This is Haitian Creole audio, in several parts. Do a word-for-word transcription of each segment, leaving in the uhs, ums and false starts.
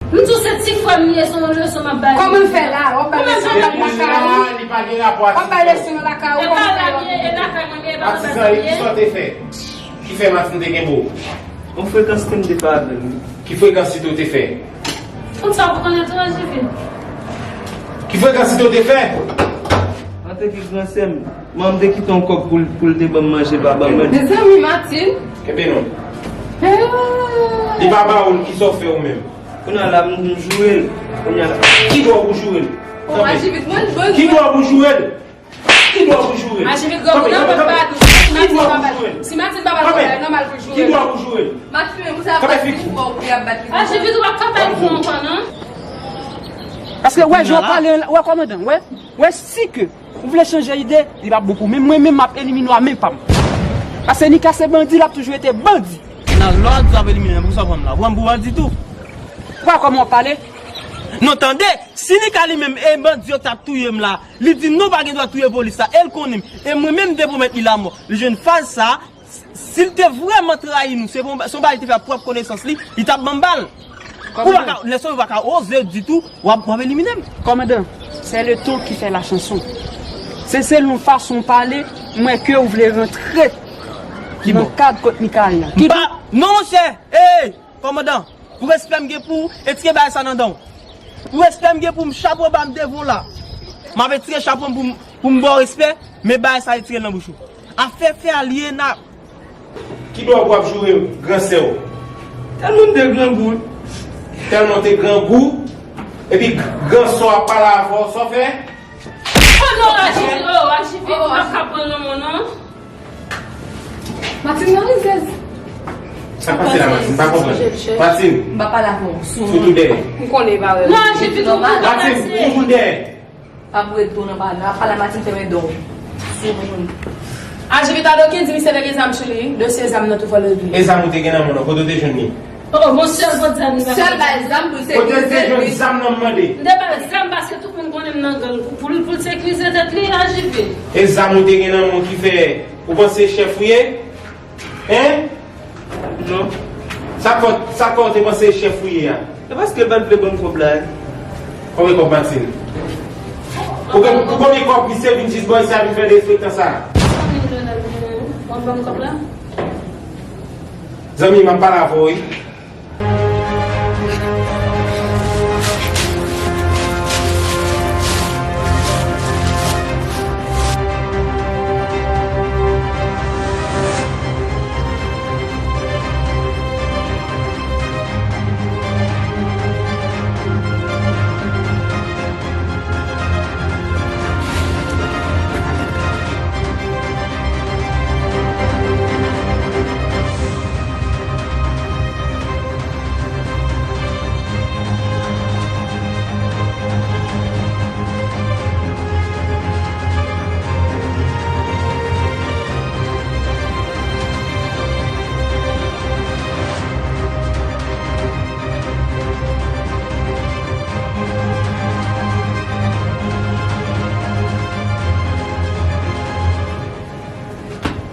M di w se ti frè m li ye, se yon leson m ap ba li. Kòman l fè la? W ap bay leson nan lakay ou? Li pa gen rapò ak ti frè w. W ap bay leson nan lakay ou? Kòman l fè la? E pa la m ye, e lakay mwen m ye, e pa nan baz mwen m ye. Sa w te fè? Ki fè Martine te kenbe w? Yon frekansite m te fè avè l, wi. Ki frekansite w te fè? Konn sa w konnen tou, Anjivit. Ki frekansite w te fè? Mwen te gen gran sè m. Manman m te kite yon kòb pou l, pou l te ban m manje, l pa ban m manje. Mezanmi, Martine. Kenbe non. Li pa ba ou l, kisa w fè ou menm? Kounye a la, m, m joure l. Kounye a la. Ki dwa w pou joure l? Bon, Anjivit, mwen, bon. Ki dwa w pou joure l? Ki dwa w pou joure l? Anjivit, granmoun nan, mwen pa dou. Si Martine pa ba l, si Martine pa ba l, bagay nòmal pou joure l. Ki dwa w pou joure l? Martine, menm sa ap bat li, ou ap bat li. Anjivit, ou pa ka bat li ankò, non? Paske, wè, jan w pale, wè, kòmandan, wè, wè, si ke ou vle chanje ide, li p ap bon pou ou. Men mwen menm, m ap elimine w a men pa m. Paske Nika se bandi, l ap toujou rete bandi. Nan lòd, w ap elimine m, pou sa w pran m la. Ou pran m pou bandi tou. Ou wè kòman w ap pale? Non, tande, si Nika li menm, e bandi yo t ap touye m la, li di non, pa gen dwa touye polis la, e l konnen m, e mwen menm, m te pwomèt li lamò. Li jwenn faz sa, si l te vrèman trayi nou, se bon, se yon bagay li te fè ak pwòp konesans li, li t ap ban m bal. Ou pa ka, lè sa w pa ka oze ditou, w ap, w ap elimine m. Kòmandan, c'est le ton qui fait la chanson. Se selon fason w pale, m wè ke w vle rantre nan kad kot Mikael la. Ki ba, non, monchè, ey, kòmandan, pou respè m gen pou w, etire bagay sa nan dan w. Pou respè m gen pou m, chapo ba m devan w la. M ap etire chapo m pou m, pou m ba w respè, men bagay sa etire l nan bouch ou. Afè fè Aliena. Ki dwa w ap joure gran sè w? Tèlman m te grangou. Tèlman w te grangou, epi gran sè w ap pale avè w, sa w fè? Oh non, Ajivi, oh, Ajivi, m pa ka pran nan men w non. Martine nan rizèz. Sa pase la, Martine, m pa konprann. Martine. M pa pale avè w. Sou tou dèyè. M konnen pa wè. Non, Ajivi, tou nòmal. Martine, sou tou dèyè. Pa boure dlo nan pa, nan pa la Martine fèmen don. Sou moun. Ajivi ta doki di misye te gen zam sou li, dosye zam nan tou fò l regle. E zam ou te gen nan men w nan, kote w te jwenn li? Oh, bon, sèl kote zam li pa. Sèl bay zam pou sekirize li. Kote l te jwenn zam nan, m mande? M te ba l zam paske tout moun konnen m nan gang. Pou, pou, pou l sekirize tèt li, Ajivi. E zam ou te gen nan men w ki fè ou panse chèf ou ye? Hein? Non. Sa k fè, sa k fè w te panse chèf ou ye a? E paske l pa t vle ban m kòb la, wi. Konbyen kòb, Martine? Pou, pou konbyen kòb misye vin jis bò isi a vin fè derespektan sa a? San mil dola l gen nan men w. W ap ban m kòb la? Zanmi, m ap pale avè w, wi.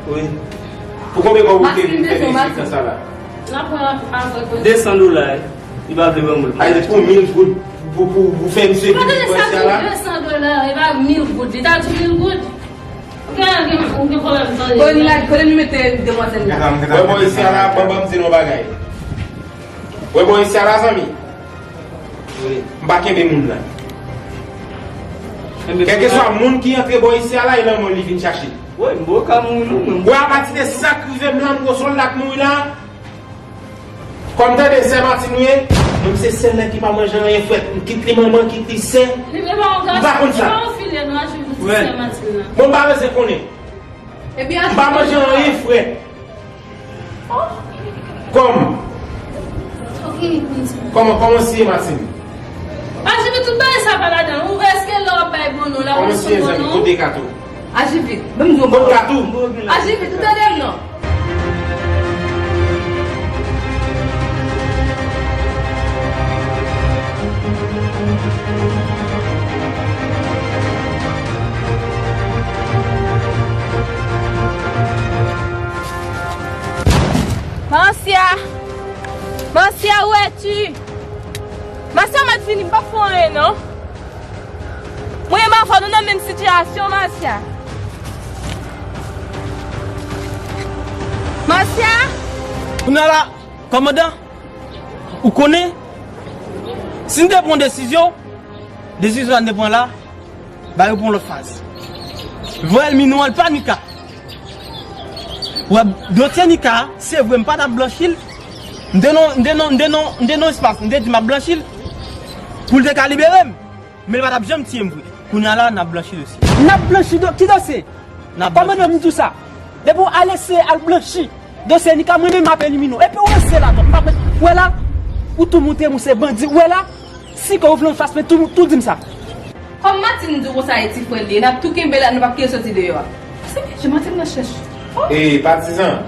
Wi. Pou konbyen kòb ou te vin fè derespektan sa la? N ap pran avèk ou. De san dola, wi. Li pa vle ban mwen l. Ay, pou mil goud, pou, pou, pou fè misye vin bò isi a la? Desan dola, e pa mil goud. Li ta di mil goud. Ou gen, ou gen, ou gen pwoblèm tande. Kote nou mete demwazèl la? Wè bò isi a la, ban, ban m di nou yon bagay. Wè bò isi a la, zanmi. M pa kenbe moun la. Kèlkeswa moun ki antre bò isi a la, e lanmò li vin chache. Wi, m poko mouri non, mwen. Wè, apati de sa k rive m la, m gwo sòl la k mouri la. Kòm tande sè Martine ou ye, mwen se sèl nèg ki pa manje anyen frèt. M kit li manman, kit li sè. M pa konn sa. Bon, m pa bezwen konnen. M pa manje anyen frèt. Kòm? Kòman, kòman si ye, Martine? Aji vit, tout bagay sa pa ladan. Ou èske lè w ap bay bon non la, ou sou bon non? Kote Kato? Aji vit, ban m di w. Kote Kato? Aji vit, ou tande m non? Marcia! Marcia, où es-tu? Fini, m p ap fè anyen, non. Mwen menm avè w, nou nan menm sitiyasyon, Masya. Masya! Kounye a la, kòmandan, ou konnen, si n te pran desizyon, desizyon sa n te pran la, ba yo pran lòt faz. Vwèl mi nou an, l pa Nika. Wè, dosye Nika, se vre, m pa t ap blanchi l. M te nan, m te nan, m te nan, m te nan espas, m te di m ap blanchi l pou l te ka libere m. Men l pa t ap janm tiye m vre. Kounye a la, n ap blanchi dosye. N ap blanchi do-, ki dosye? N ap blanchi. Kòmandan, m di w sa. Depi w al eseye al blanchi dosye Nika, mwen menm m ap elimine w. Epi w eseye la tou. M ap, ou wè la, ou tou montre m ou se bandi. Ou wè la, si ke ou vle yon fas, men tou, tou di m sa. Kòm Martine di w konsa e ti frè l li ye, n ap tou kenbe la, nou p ap kite l soti deyò a. Se mesye Martine nan chèch. Oh! Ey, patizan!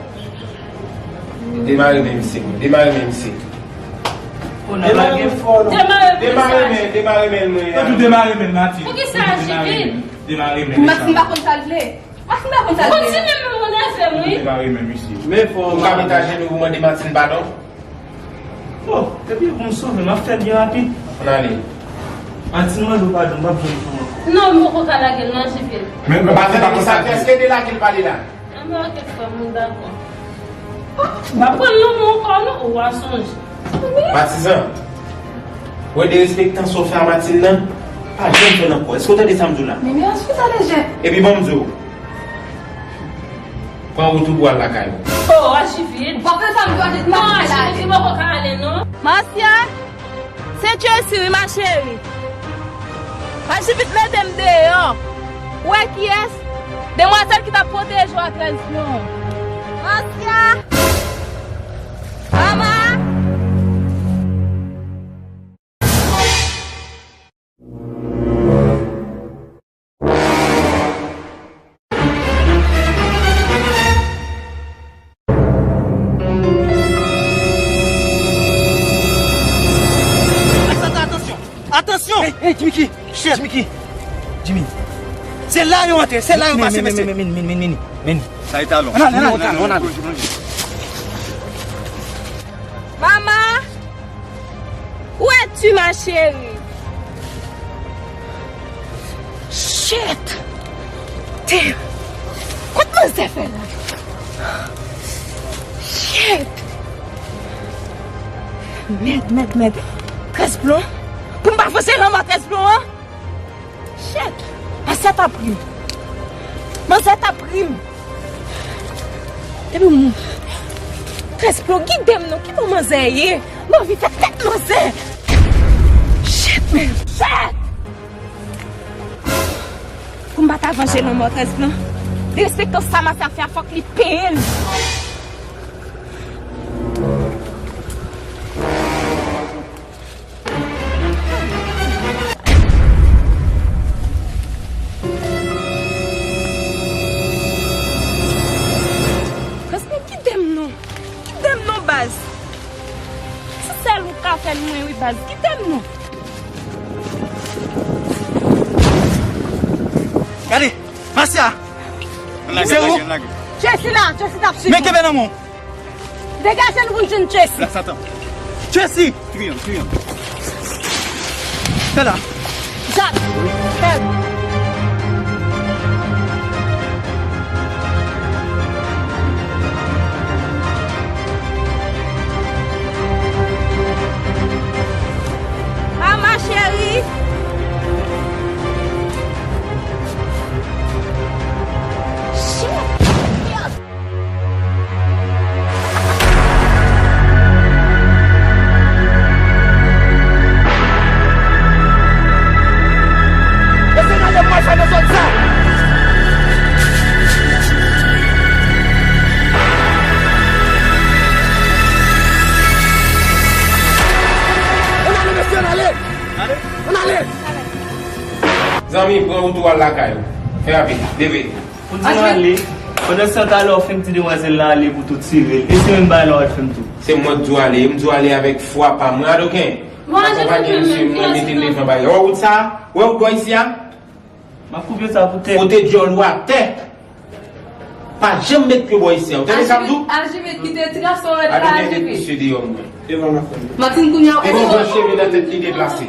Demare men misye, demare men misye. Demare men fò, non. Demare men, demare men mwen. Yo tou demare men Martine. Poukisa Jivin? Demare men. Martine pa konn sa l vle. Martine pa konn sa l vle. Kontinye men mwen nève m, wi. Demare men misye. Men fò. Ou ka met ajenou pou mande Martine padon? Oh, epi pou m sove, m ap fè l byen rapid. Ann ale. Martine mande w padon, m p ap janm fè w ankò. Non, m poko ka lage l non, Jivin. Men, men, pa fè sa, èske de la ke l pale la? Ann, ok, frè m, m dakò. M p ap pran l non, mwen ankò non, ou a sonje. Patizan, wè derespektan sa w fè a Martine nan, pa janm fè l ankò. Èske w tande sa m di w la? Men, men, ann fè sa lejè. Epi ban m di w, pran wout ou pou al lakay ou. Oh, Ajivit. Ou pa fè sa m di w, Ajivit, non, Ajivit, m poko ka ale non. Masya, se Tracy wi, ma chérie. Ajivit mete m deyò. Ou wè kiyès? Demwazèl ki t ap pwoteje w a trèz plon. Masya. Mama. Atansyon! Atansyon! Hey, hey, Jimmy Key! Shit! Jimmy Key! Jimmy! Se la yo antre, se la yo pase, mesye. Men, men, men, men, men, men, men. Sa e talon. Ann ale, ann ale, ann ale. Mama! Où es-tu, ma chérie? Shit! Damn! Kot manzè fè la? Shit! Mèd, mèd, mèd. Trèz plon? Pou m pa fè se lanmò trèz plon an? Shit! Manzè t ap ri m. Manzè t ap ri m. Depi m... Trèz plon, gide m non, ki bò manzè ye? M anvi fè tèt manzè. Shit, man. Shit! Pou m pa ta vanje lanmò trèz plon. Derespektan sa Masya fè a, fòk li peye l. Respè, kite m non. Kite m non, baz. Se sèl ou ka fè l mwen, wi, baz. Kite m non. Gade, Masya. Se ou? Tracy la, Tracy t ap swiv ou. Men kenbe nan men w. Degaje nou pou n jwenn Tracy. Black Satan. Tracy! Triangle, triangle. Fè la. Jak. Fè l. Mama chérie. Shit. Mesye, gade mwen fè nan zòn sa. Ann ale, mesye, ann ale. Ann ale. Zanmi, pran wout ou al lakay ou. Fè rapid, leve. Ou di m ale, pandan se tan talè w fin di demwazèl la ale pou tou tire l. E se menm bagay la w al fè m tou. Se mwen k di w ale, e m di w ale avèk fwa pa m. Wi, Adoken. M akonpanye misye, mwen mete l devan bagay. Wè wout sa a? Wè wout bò isi a? M ap koupe sa pou tèt. Fwote djòl ou atè. Pa janm met pye bò isi a. Ou tande sa m di w? Ajivit, Ajivit, kite ti gason rèd la, Ajivit. Misye deyò mwen. Devan m ap tann. Matin, kounye a, e bon, branche men nan tèt li deplase.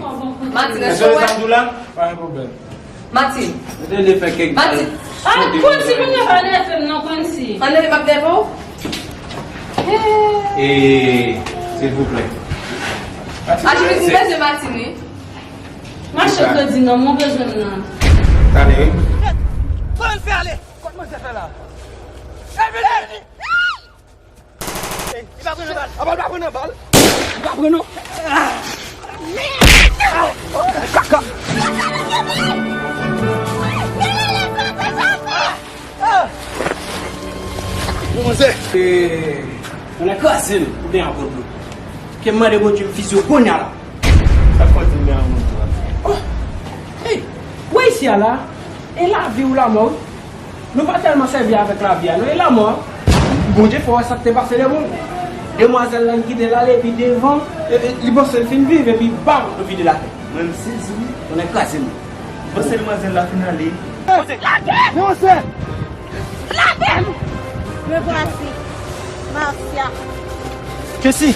Matin, èske w wè sa m di w la? Pa gen pwoblèm. Matin. Mete li fè kèk Matin. Ah, konn si moun yo pa nève m non, konn si. Ann nève m ap nève w? E, silvouplè. Ajivit, m bezwen Matin, wi. Mache kredi non, mwen bezwen m nan. Tande, wi. Kòman l fè ale? Kot manzè fè la? Evini! Li pa pran nan bal. Apa l pa pran nan bal? Li pa pran non. Ah! Kaka! Bon, manzè. Mwen kraze l, ou byen ankò dlo. Ke m mande Bondye m fizi w kounye a la. Sa k fè w di m byen ankò dlo a? Oh! Hey! Ou wè isi a la? E lavi ou lanmò, wi. Nou pa tèlman sèvi avèk lavi a, non, e lanmò. Bondye fè w wè sa k te pase de moun. Demwazèl la, n kite l ale, epi devan, e, e, li panse l fin viv, epi bam, nou vide l atè. Mwen, m sezi, wi. Tonnè kraze m. M panse demwazèl la fin ale. Lage m! Lage m! Me voici. Mafya. Tracy,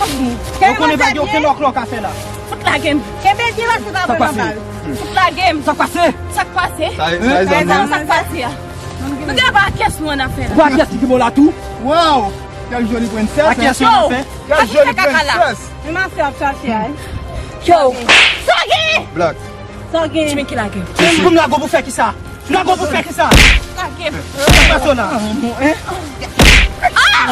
ou konnen pa gen okenn òklò w ka fè la. Fout lage m. Kenbe byen pase pa pran nan bal. Fout lage m. Sa k pase? Sa k pase? Sa, sa, sa, sa k pase a? Nou te ba kès mwen afè la. Ou pa kès ki gen la tou? Wow! Quelle jolie princesse, hein? Quelle jolie princesse! Men mafya ap chache a, wi. Yo! Sa w gen? Black. Sa w gen? Jimmy ki lage. Pou m lage w pou fè ki sa? M lage w pou fè ki sa? Lage m. Sa k pase w la? Hein? Kè koupe a.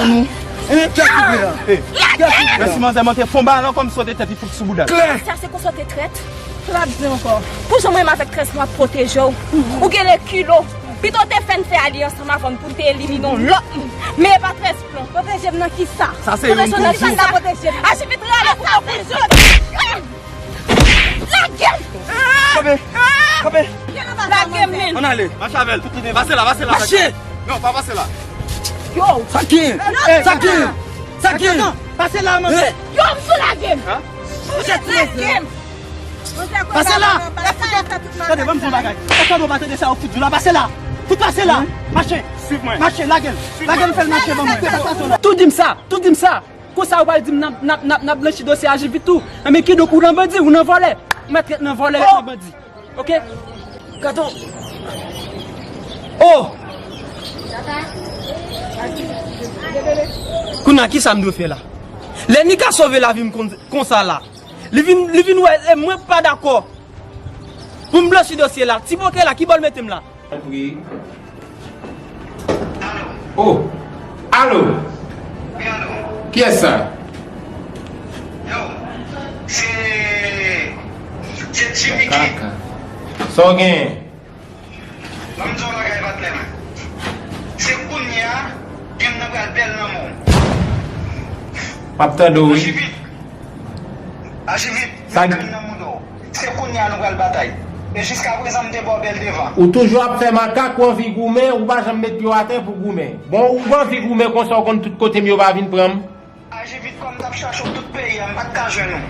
Lage m. Mèsi manzè, mwen te fon bal ankò m sote tèt li fout sou bouda l. Klè. Sa se konsa w te trèt? Sa l ap di ankò? Pou jan mwen menm avèk trèz mwa ap pwoteje w. Ou gen le kilo. Pito w te fè n fè alyans ansanm avan n pou n te elimine yon lòt moun. Men e pa trèz plan. Pwoteje m nan ki sa? Sa se youn pou jou. Pwoteje m nan ki sa? Aji vit rale pou yo kout jòn. Lage m! Kanpe! Kanpe! Lage m, men. Ann ale. Mache avè l. Pase la, pase la. Mache! Non, pa pase la. Yo! Sa gen? Sa gen? Sa gen? Pase la, manzè. Yo, misye lage m! Misye lage m! Pase la! Tande, ban m di yon bagay. Sa fè nou pa tande sa yo fout di w la. Pase la! Fout pase la! Mache! Swiv mwen. Mache, lage l! Lage l, fè l mache, ban mwen. Tout di m sa! Tout di m sa! Konsa ou pral di m n ap, n ap, n ap, n ap blanchi dosye Aji vit tou. Enben kidonk ou nan bandi, ou nan vòlè. Ou mèt ret nan vòlè, ret nan bandi. Oke? Katon. Oh! Kounye a, ki sa m dwe fè la? Lè Nika sove lavi m kon, konsa la. Li vin, li vin wè, e mwen pa dakò. Pou m blanchi dosye la. Ti boke la, ki bò l mete m la? Tanpri. Oh! Alo! Wi, alo! Kiyès sa? Yo, se, se Jimmy King. Kaka. Sa w genyen? Ban m di w yon bagay, patnè m. Se kounye a, game nan pral bèl nan men w. M ap tande w, wi. Aji vit. Aji vit. Sa gen nan mouda w. Se kounye a nou pral batay. E jiskaprezan m te ba w bèl devan. Ou toujou ap fè makak, ou anvi goumen, ou pa janm met pye w atè pou goumen. Bon, ou anvi goumen konsa, ou konn tout kote m yo pa vin pran m. Aji vit, kòm m t ap chache w tout peyi a, m pa t ka jwenn ou.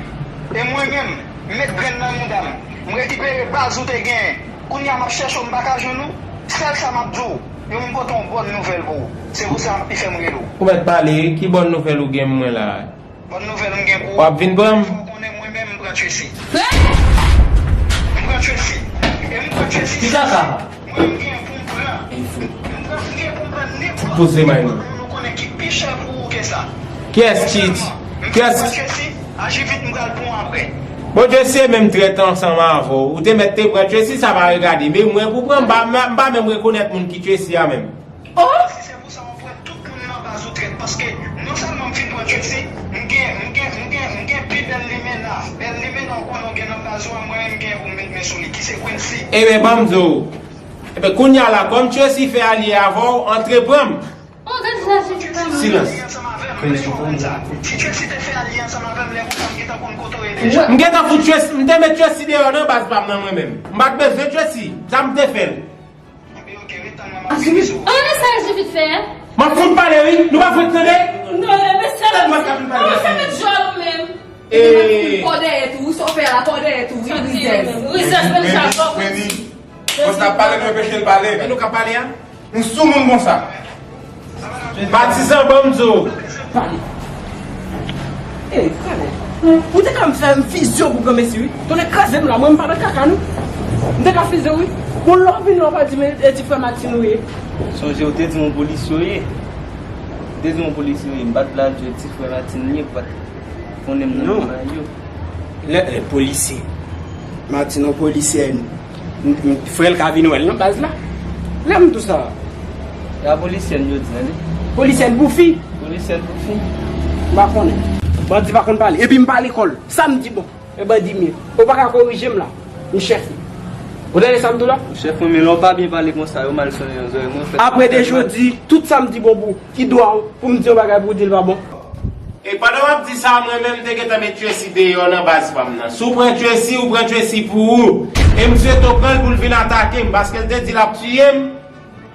E mwen menm, m met grenn nan mouda m. M rekipere baz ou te genyen. Kounye a m ap chache w, m pa ka jwenn ou. Sèl sa m ap di w, yo m pote yon bòn nouvèl pou ou. Se pou sa m ap pi fè m rele w. Ou mèt pale, wi, ki bòn nouvèl ou gen mwen la? Bòn nouvèl m gen pou ou. W ap vin pran m? Fò w konnen mwen menm m pran Tracy. M pran Tracy. E m pran Tracy. Ki kaka? Mwen m gen pou m pran. M pran, m gen pou m pran nenpòt moun nou konnen ki pi chè pou ou ke sa. Kiyès ki, kiyès? M pran Tracy. Aji vit, m pral pran w apre. Bon, Tracy e menm trèt ansanm avè w. Ou te mèt te pran Tracy, sa pa regade. Men mwen pou pran, m pa, m pa menm rekonèt moun ki Tracy a menm. Oh! Si se pou sa, w ap wè tout moun nan baz ou trèt, paske non sèlman m fin pran Tracy, m gen, m gen, m gen, m gen pi bèl limena. Bèl limena w konnen w gen nan baz ou a, mwen menm m gen pou m met men sou li, ki se Quincy. Ebyen, ban m di w. Ebyen, kounye a la, kòm Tracy fè alye avè w, antre pran m. Oh, gade sa, Jimmy, pran m. Silans. Quincy, pran m. Si Tracy te fè alye ansanm avè m, lè konsa m gentan konn kote w ye deja. M gentan fout Tracy, m te met Tracy deyò nan baz pa m nan mwen menm. M pa t bezwen Tracy. Sa m te fè l. Ann, sa Aji vit fè? M ap fout pale, wi. Nou pa fout tande? Non, men se... Tèlman k ap pale. Ou se met jòl ou menm. Ee. Kò dèyè tou, wi, sa w fè la, kò dèyè tou, wi, rizèz. Rizèz, menm jan, kò rizèz. Bon, sa ap pale, nou anpeche l pale. E nou ka pale a? M sou moun konsa. Patizan, ban m di w. Pale. Ey, pale. Ou te ka fè m fizye w pou granmesi, wi. Tonnè kraze m la, mwen m pa nan kaka, non. M te ka fizye w, wi. Bon, lè w vin la, w pa di m e ti frè Martine ou ye. Sonje, ou te di m yon polisye w ye. Ou te di m yon polisye w ye. M pa t la di w ti frè Martine li ye, pou pa t konnen m nan bagay yo. Lè, eh, polisye. Martine, yon polisye. M, m, frè l ka vin wè l nan baz la. Lè m di w sa. E a polisyèn yo di, tande. Polisyèn pou fi. Polisyèn pou fi. M pa konnen. Bandi pa konn pale. Epi m pa lekòl. Sa m di bon. E bandi m ye. Ou pa ka korije m la. M chèf li. Ou tande sa m di w la? Chèf mwen, men lè w pa byen pale konsa, yo mal sonnen nan zòrèy mwen, fè. Apre de jodi, tout sa m di bon pou ou. Ki dwa w pou m di yon bagay pou w di l pa bon? E pandan w ap di sa, mwen menm m te gentan met Tracy deyò nan baz pa m nan. Si w pran Tracy, ou pran Tracy pou ou. E m swete w pran l pou l vin atake m, paske l te di l ap tiye m,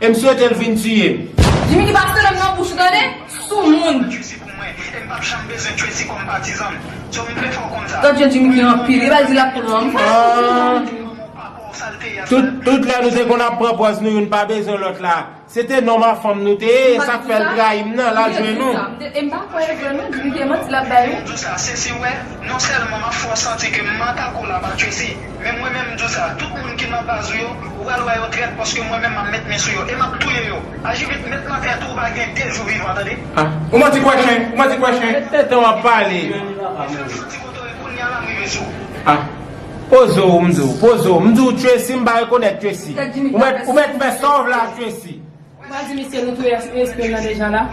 e m swete l vin tiye m. Jimmy ki pase lè m nan bouch ou tande, soumoun. Tracy pou mwen, e m p ap janm bezwen Tracy kòm patizan m. So m vle fè w konn sa. Gad jan Jimmy ki anpil, li pral di l ap pran m. Tout, tout lè nou te konn ap pran pòz nou youn pa bezwen lòt la. Se te nonm a fanm nou te ye, e sa k fè l trayi m nan, l al jwenn nou. E m pa kwè l vre non, Jimmy te manti l ap bay wi. Di sa, Sesi wè, non sèlman m ap fè w santi ke m atake w la pa Tracy, men mwen menm m di w sa, tout moun ki nan baz ou yo, ou pral wè yo trèt paske mwen menm m ap met men sou yo, e m ap touye yo. Aji vit, met nan tèt ou, ou pa gen de jou vivan, tande? Ah, ou manti kwè chen, ou manti kwè chen. Met tèt an w ap pale. Mwen fè m santi kote w ye, kounye a la m rive sou ou. Ah, poze w, m di w, poze w, m di w Tracy, m pa rekonèt Tracy. Ou mèt, ou mèt fè sa w vle a Tracy. Ou pa di misye nou touye espyon nan deja la?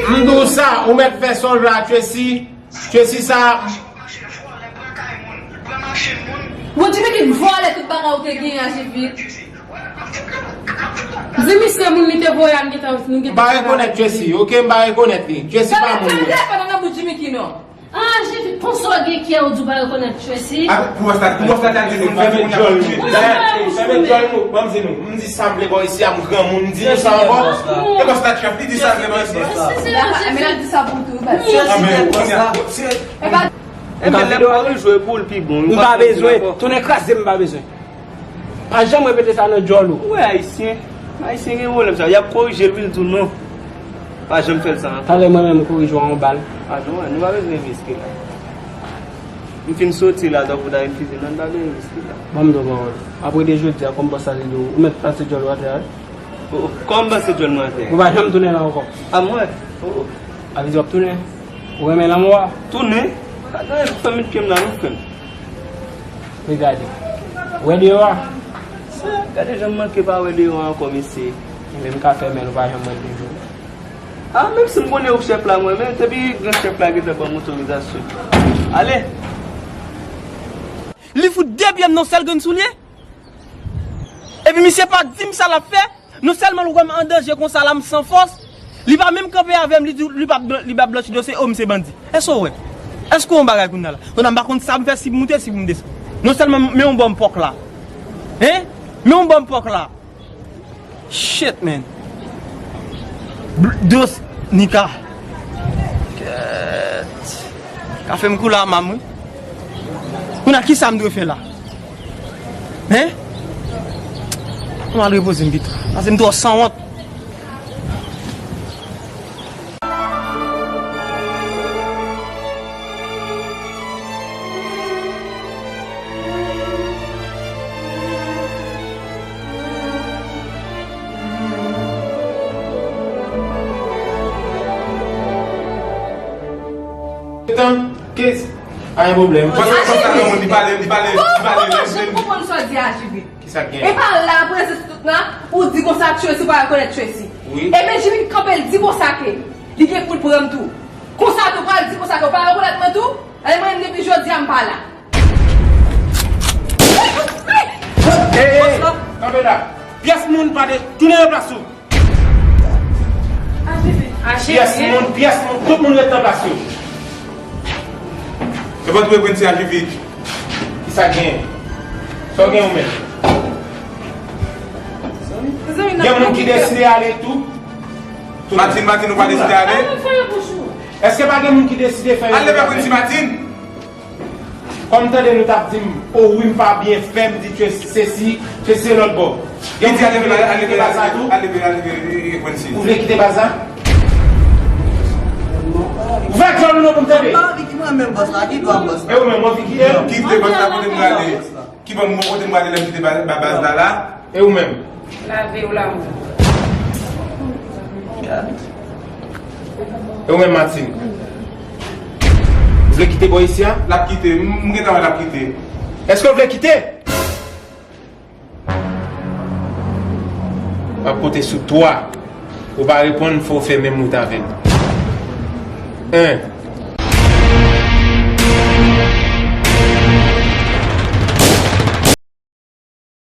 M di w sa, ou mèt fè sa w vle a Tracy. Tracy sa. Ou di men ki vòlè tout bagay ou te genyen a Jivit. Di misye moun li te voye a, nou gentan, nou gentan. M pa rekonèt Tracy, oke, m pa rekonèt li. Tracy pa moun mwen. Fè telefòn nan nan bouch Jimmy ki non. Ah, Jivit, konsa w gen kè ou di w pa rekonèt Tracy? Ah, pou bòs la, pou bòs la ta di nou, fèmen djòl nou. Dayè, fèmen djòl nou, ban m di nou. M di sa m vle bò isi a, m granmoun, m di nou sa ankò. E bòs la chèf, li di sa l vle bò isi a. Men l ap di sa pou tou, baz. Ah, men, kounye a. Epa, lè m korije w pou l pi bon. M pa bezwen. Tonnè kraze m, m pa bezwen. Pa janm repete sa nan djòl ou. Ou wè ayisyen. Ayisyen gen pwoblèm sa. Y ap korije l wi, l di w non. Pa janm fè l sa ankò. Talè mwen menm m korije w a yon bal. Ah non, nou pa bezwen riske la. M fin soti la, donk ou ta vin fize nan, n pa bezwen riske la. Ban m di w pawòl. Apre de jodi a, kòm bòs la te di w, ou mèt pase djòl ou atè a wi. Oh, oh. Kòman m pase djòl mwen atè a? Ou pa janm tounen la ankò. Ah mwen? Oh, oh. A vle di w ap tounen? Ou renmen lanmò a? Tounen? Pa gen anyen pou fè m met pye m la non, frè m. Men gade. Ou wè deyò a? Sa, gade jan m manke pa wè deyò a ankò, mesye. Li menm ka fèmen l, ou pa janm wè l toujou. Ah, menm si m konnen ou chèf la, mwen, men depi gran chèf la gentan ban m otorizasyon. Ale! Li fout de pye m nan sèl grenn soulye. Epi misye pa di m sa l ap fè. Non sèlman l wè m an danje konsa la, m san fòs, li pa menm kanpe avè m, li di li p ap blan-, li p ap blanchi dosye, o, m se bandi. Èske w wè? Èske w wè yon bagay kounye a la? Kounye a m pa konn sa m fè, si m moute, si m desann. Non sèlman, men yon bò m pòk la. Hein? Men yon bò m pòk la. Shit, man. Bl-, dos, Nika. Kèt. Ka fè m koule a mam, wi. Kounye a, kisa m dwe fè la? Hein? Mwen al repoze m pito. Pase m twò sanwont. Tan, kes, pa gen pwoblèm. Bon, sa se yon moun, li pale, li pale, li pale. Bon, bon, bon, jen konprann sa w di a, Jivit. Kisa k gen? E pa la, prezans tout la, ou di konsa Tracy pa rekonèt Tracy. Wi. E men Jivit kanpe, l di konsa ke li gen pou l pran m tou. Konsa tou, pral di konsa ke w pa rekonèt mwen tou? Ale mwen menm depi jodi a m pa la. Ey, ey, kanpe la. Pyès moun pa de, tounen nan plas ou. Pyès moun, pyès moun, tout moun ret nan plas yo. E pa touye Prince a Jivit. Kisa k genyen? Sa w gen ou menm? Gen moun ki deside ale tou? Matin, matin, ou pa deside ale? Èske pa gen moun ki deside fè yon... Ale, Prince Matin. Kòm tande nou t ap di m, o wi, m pa byen fè, m di Tracy sesi, Tracy se lòt bò. Li di al leve, al leve, al leve, al leve, al leve, e, e, Quincy. Ou vle kite baz la? Ouvè djòl ou non pou m tande. Mwen pa anvi ki mwen menm bòs la, ki dwa bòs la. E ou menm, w anvi kite? Kite bòs la, kote m prale? Ki bò m kote m prale lè m kite ba- ba- baz la la? E ou menm? Lave w la mou. E ou menm, Martine? Ou vle kite bò isi a? L ap kite. M m gentan wè l ap kite. Èske w vle kite? M ap konte sou twa. Ou pa reponn, fò w fè menm wout avè m. En.